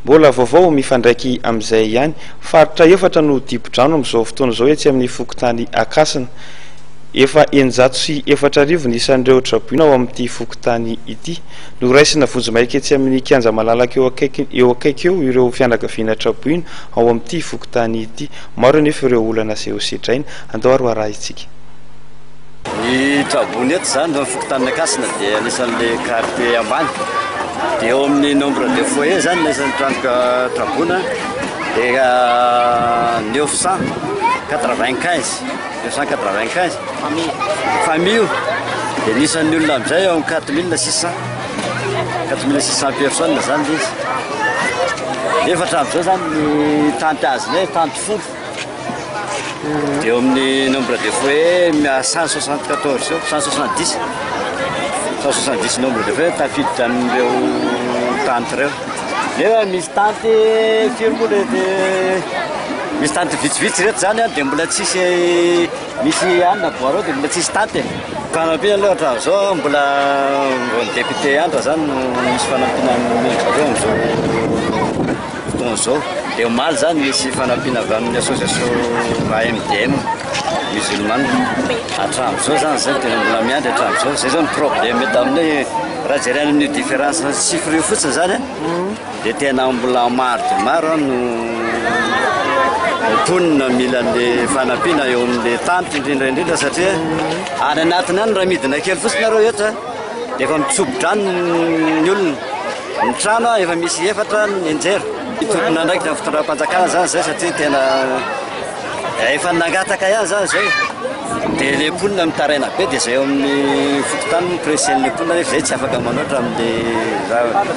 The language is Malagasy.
Mbola vaovao mifandraiky amin'izay ihany, faritra efatra no dibo-drano amin'izao fotoana izao etsy amin'ny fokontany Ankasina. Efa 4600 ny isan'ireo traboina ao amin'ity fokontany ity. Noraisina vonjimaika etsy amin'ny kianja malalaka eo akaiky eo akaiky eo ireo fianakaviana traboina ao amin'ity fokontany ity. Maro anefa ireo olana izay ho sedraina. Andao ary ho arahintsika. Ny traboina eto izany ny fokontanin'i Ankasina dia anisan'ilay quartier ambany. Dia eo amin'ny nombre de foyer izany ny isan'ny trano traboina dia 995, 995 famille io. Dia ny isan'ny olona amin'izay eo amin'ny 4600, 4600 personnes izany ilay izy. Nefa hatramin'izao izany ny tanty azonay tanty folo. Dia eo amin'ny nombre de foyer 174 eo, 170, 170 nombre de foyer tafiditra amin'ireo tanty ireo. Nefa misy tanty firy moa le de misy tanty vitsivitsy ireto zany an, dia mbola tsisy misy anona bois dia mbola tsisy tanty e. Fanampiana aloha hatramin'izao mbola vao ny député ihany raha zany no misy fanampiana nomeny zareo amin'izao fotoana izao. Dia omaly izany nisy fanampiana avy amin'ny association AMDM musulmane. Hatramin'izao izany izay tena mbola miandry hatramin'izao. Izay izao ny problème eto aminay raha jerena amin'io différence chiffre io fotsiny izany an, dia tena mbola maro dia maro no mponina mila ny fanampiana eo amin'ilay tany indrindra indrindra satria any anatiny any raha midina kely fotsiny nareo eto dia efa mitsobo-drano ny olona. Ny trano efa misy efatra nianjera. Tompon'andraikitra ny fitondram-panjakana zany zay satria tena efa nangataka ihany zany zay. Dia le mponina mitaraina be dia zay eo amin'ny fokontany no pressen'le mponina nefa zay tsy afaka manoatra amin'le zavatra.